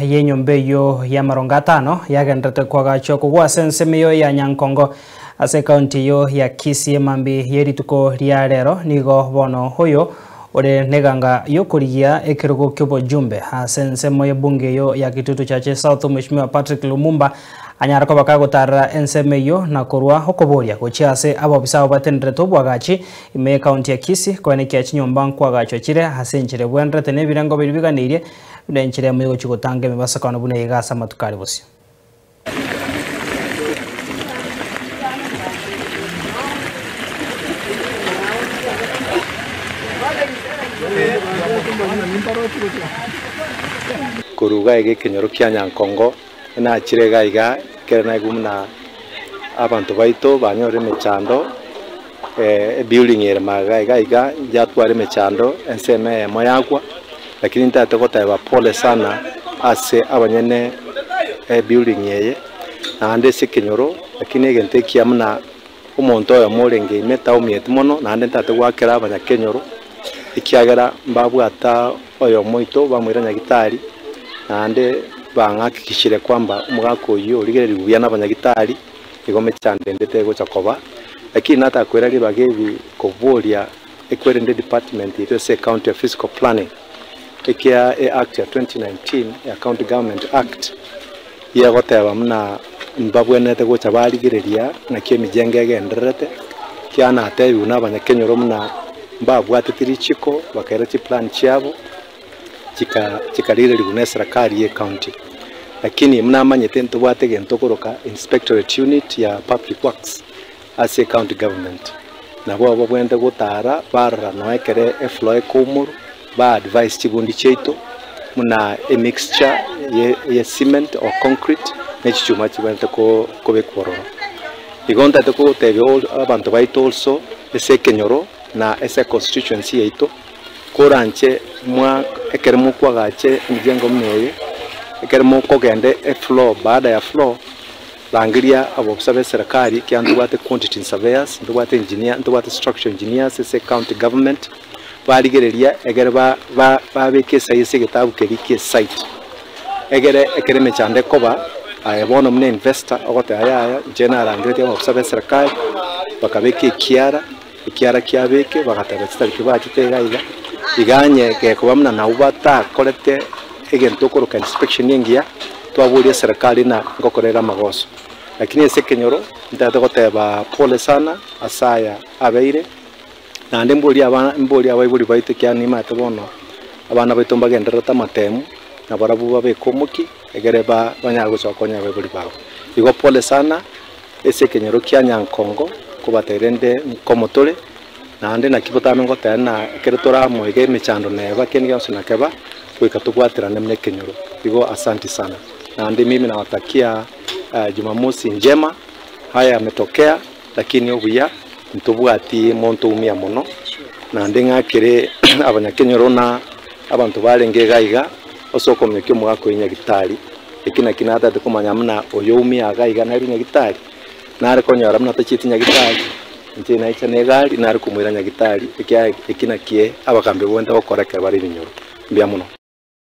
Y'enyomba eyio y'amarongo atano yagendererete koagachwa kogwa ase ensemo eyio ya Nyankongo ase ekaunti eyio ya Kisii emambia ye rituko ria rero. Nigo bono oyo ore neganga y'okorigia ekerogo ki'obojumbe ase ensemo y'ebunge eyio ya Kitutu Chache South Mweshimiwa Patrick Lumumba anyare koba kagotarera ensemo eyio na korwa okoboria gochia ase abobisa abwo batenderete oboagachi ime y'ekaunti ya Kisii koenekia chinyomba nkoagachwa chire ase enchera ebwenderete na ebirengo biria biganeirie Buna enchera emo y'ogochia gotanga emebasakano buna eye ase amatuko are bosio. Korwa iga iga ekenyoro kia Nyankongo nachire iga iga ekero naigwa buna abanto baito banyorire emechando ebuilding ere magega iga iga yatwara emechando ensemo eyemo yagwa. Lakini ntagete goteba pole sana ase abanyene ebuilding eye, naende ase ekenyoro, lakini egento ekiya buna omonto oyomo orenge ime taumieti mono, naende ntagete goakera abanyakenyoro, ekiagera mbabwata oyomo oito bamoira nyagitari, naende bang'akikishire kwamba omogaka oyio origererigwe buya na abanyagitari, igo mechando ende tegocha koba. Lakini natakwera ribaga ebi koboria. Ekwerende department yaito ase ecounty ya physical planning ekia e act ya 2019 ya county government act yegoteba buna mbabwenerete gocha barigereria naki emijengo egendererete kiagera natebiwe na abanyakenyoro buna mbabwateti richiko bakaira chiplan chiabo chika chikarigererigwa na eserekari ye ecounty. Lakini buna amanyete ntobwate egento okoroka inspectorate unit ya public works. Ase ecounty government nabo babwenerete gotara barora nonya ekere efloor ekoumorwa ba advise chibundi chiaito buna emixture ye cement or concrete ne chichuma chibwenerete kobekwa ororo. Igo ntagete gotebia abanto baito also ase ekenyoro na ase econstituency yaito koranche mwa ekero mokwagache emijengo buna eye ekero mokogenda efloor baada ya floor. Rangeria abobisa b'eserekari, ekiagera ntobwate quantity surveyors, ntobwate engineer, ntobwate structural engineers ase ecounty government, barigereria egere ba ba babeke esai ase egetabu keria gie esite, egere ekero emechando ekoba, aye bono buna investor ogoteba yaya inche narangeretie abobisa b'eserekari, bakabeka ekiara, ekiara kiabeke, bagateba chitariki bachete iga iga, iga onye gekoba buna nabwo batakorete egento okoroka inspection engiya. Twaboria eserekari na ngokorera amagoso, lakini ase ekenyoro ntagete goteba pole sana ase aya abeire, naende mborie abana mborie abaibori baito ekiagera nimanyete bono abana baito mbagendererete amatemu, na barabwo babeke omokia egere ba banyare gocha gokonya abaibori babo. Igo pole sana ase ekenyoro kia Nyankongo kobateria rende nkomotore, naende naki botambe ngoteba ng'a ekero toramoige emechando neba kende gionsi nakeba. Goika tobwaterane buna ekenyoro. Igo asanti sana. Naende mimi nawatakia Jumamosi njema, haya yametokea lakini obuya ntobwati monto oumia mono, naende ng'akere abanyakenyoro na abanto barenge iga iga ase okominyokia omogaka oyo nyagitari, eki naki natagete komanya buna oyo oumia iga iga nere nyagitari, nare konyora buna tachieti nyagitari, inche naicha na egari nare komoira nyagitari ekiagera eki nakie abagambi bonde gokora ekero bare ebinyoro. Mbuya mono.